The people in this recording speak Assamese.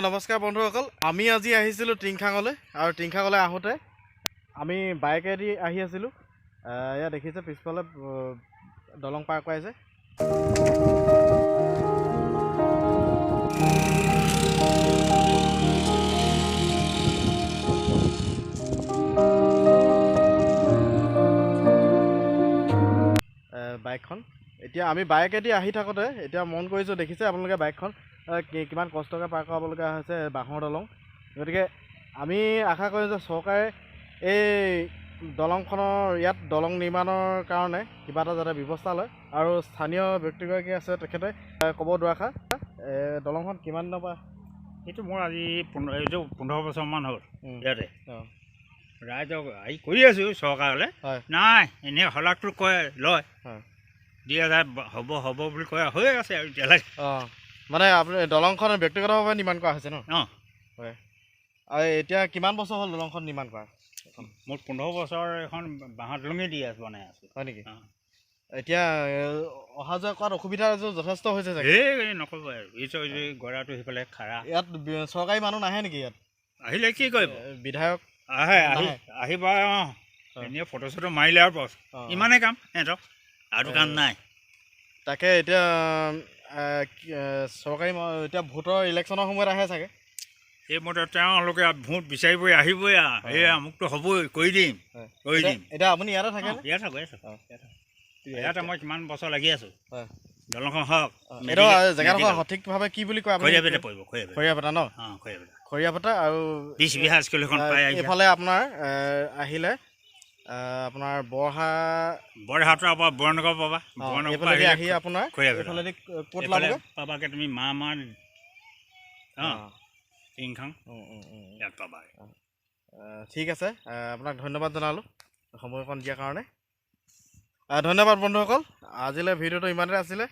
নমস্কাৰ বন্ধুসকল, আমি আজি আহিছিলোঁ টিংখাঙলৈ আৰু টিংখাঙলৈ আহোঁতে আমি বাইকেদি আহি আছিলোঁ। ইয়াত দেখিছে পিছফালে দলং পাৰ কৰাইছে। বাইকখন এতিয়া আমি বাইকেদি আহি থাকোঁতে এতিয়া মন কৰিছোঁ, দেখিছে আপোনালোকে বাইকখন কিমান কষ্টকৈ পাৰ কৰাবলগীয়া হৈছে বাঁহৰ দলং। গতিকে আমি আশা কৰিছোঁ যে চৰকাৰে এই দলংখনৰ ইয়াত দলং নিৰ্মাণৰ কাৰণে কিবা এটা যাতে ব্যৱস্থা লয়। আৰু স্থানীয় ব্যক্তিগৰাকী আছে, তেখেতে ক'ব দুআষাৰ। দলংখন কিমান দিনৰ পৰা? এইটো মোৰ আজি এইটো 15 বছৰমান হ'ল ইয়াতে। ৰাইজক হেৰি কৰি আছোঁ চৰকাৰলৈ, নাই এনেই শলাগটো কয় লয়, 2000 হ'ব হ'ব বুলি কয়, হৈ আছে আৰু এতিয়ালৈকে। অঁ, মানে আপুনি দলংখন ব্যক্তিগতভাৱে নিৰ্মাণ কৰা হৈছে ন? অঁ, হয়। আৰু এতিয়া কিমান বছৰ হ'ল দলংখন নিৰ্মাণ কৰা? মোৰ 15 বছৰ এখন বাঁহৰ দলঙেই দি আছোঁ, বনাই আছোঁ। হয় নেকি? এতিয়া অহা যোৱা কৰাত অসুবিধা যথেষ্ট হৈছে চাগে? এই নক'ব আৰু, এই গৰাটো সেইফালে খাৰা। ইয়াত চৰকাৰী মানুহ নাহে নেকি? ইয়াত আহিলে কি কৰিব? বিধায়ক আহে, আহি আহিব। অঁ, এনেই ফটো চটো মাৰিলে আৰু বছ, ইমানেই কাম সিহঁতক, আৰু কাম নাই। তাকে এতিয়া চৰকাৰী এতিয়া ভোটৰ ইলেকশ্যনৰ সময়ত আহে চাগে? সেইমতে তেওঁলোকে ভোট বিচাৰিবই, আহিবই আৰু, এই আমুকটো হ'বই, কৰি দিম, কৰি দিম। এতিয়া আপুনি ইয়াতে থাকে? ইয়াত থাকোঁ, ইয়াত থাকোঁ, ইয়াতে মই কিমান বছৰ লাগি আছোঁ। দলংখন হওক, এইটো জেগাডোখৰ সঠিকভাৱে কি বুলি কয়? খৰিয়াপেটা পৰিব, খৰিয়াপেটা ন? অঁ, খৰিয়াপেটা। খৰিয়াপেটা আৰু বিছ বিঘা স্কুল এখন পাই। এইফালে আপোনাৰ আহিলে আপোনাৰ বৰহা, বৰহাটৰ পৰা বৰনগৰ পাবা, এইফালেদি আহি আপোনাৰ এইফালেদি ক'ত পাবগৈ? পাবাগৈ তুমি মা অঁ, টিংখাং ইয়াত পাবা। ঠিক আছে, আপোনাক ধন্যবাদ জনালোঁ সময়কণ দিয়াৰ কাৰণে। ধন্যবাদ বন্ধুসকল, আজিলৈ ভিডিঅ'টো ইমানতে আছিলে।